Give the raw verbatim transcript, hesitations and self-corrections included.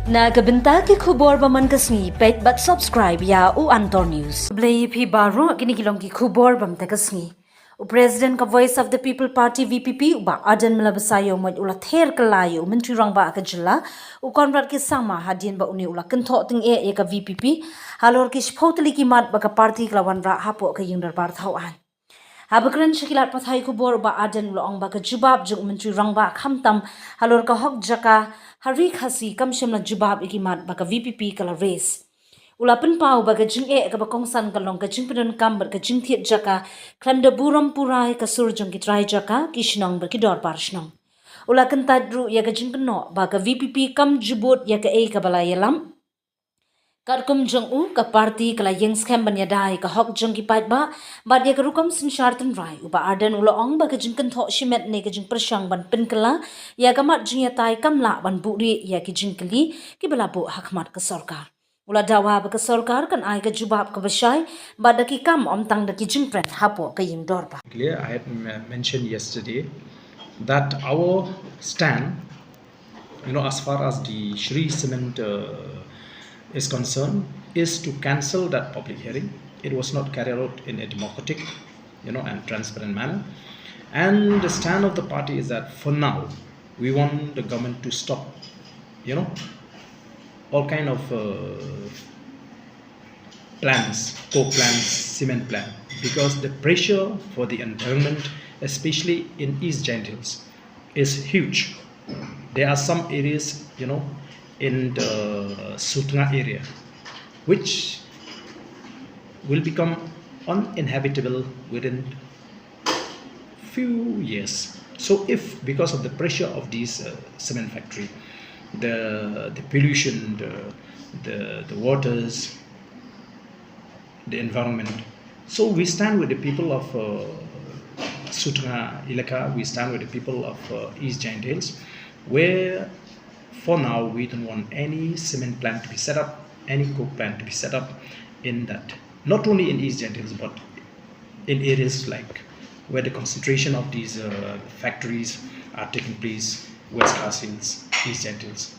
Na ka bynta ki khubor ba man ka sngi, peit bad subscribe ïa u Antor News. Khublei ïa phi baroh, kine ki long ki khubor ba man ka sngi. U President ka Voice of the People Party, V P P, u Bah Ardent Miller Basaiawmoit u la ther kylla ïa u Myntri Rangbah ka jylla, u Conrad K Sangma, hadien ba une u la kynthoh tyngeh ïa ka V P P halor ki shiphew tylli ki mat ba ka party ka la wanrah hapoh ka ïing dorbar thaw aiñ. Haba kren sha ki lad pathai khubor, u Bah Ardent u la ong ba ka jubab jong u Myntri Rangbah khamtam halor ka hok jaka ha Ri Khasi kam shym la jubab ïa ki mat ba ka V P P ka la raise. U la pynpaw ba ka jingeh kaba kongsan ka long ka jingpyndonkam bad ka jingthied jaka khlem da burom pura ïa ka sur jong ki trai jaka, ki shnong bad ki dorbar shnong. U la kyntait ruh ïa ka jingkynnoh ba ka V P P kam ju bud ïa kaei kaba la ïalam. Katkum jong u, ka party ka la ïeng skhem ban ïada ïa ka hok jong ki paidbah bad ïa ka rukom synshar tynrai. U Bah Ardent u la ong ba ka jingkynthoh shimet ne ka jingpyrshang ban pynkylla ïa ka mat jingïatai kam lah ban buhrieh ïa ki jingkylli kiba la buh ha khmat ka sorkar. U la dawa ba ka sorkar kan ai ka jubab kaba shai bad da ki kam, ym tang da ki jingkren hapoh ka ïing dorbar. Clear, I had m- mentioned yesterday that our stand, you know, as far as the Shree Cement uh, is concerned, is to cancel that public hearing. It was not carried out in a democratic, you know, and transparent manner. And the stand of the party is that for now, we want the government to stop, you know, all kind of uh, plants, coke plants, cement plant, because the pressure for the environment, especially in East Jaintia Hills, is huge. There are some areas, you know, in the Sutnga area, which will become uninhabitable within few years. So if, because of the pressure of these uh, cement factory, the the pollution, the the, the waters, the environment, so we stand with the people of uh, Sutnga Ilaka, we stand with the people of uh, East Jaintia Hills, where for now we don't want any cement plant to be set up, any coke plant to be set up in that, not only in East Jaintia Hills, but in areas like where the concentration of these uh, factories are taking place, West Khasi Hills, East Jaintia Hills.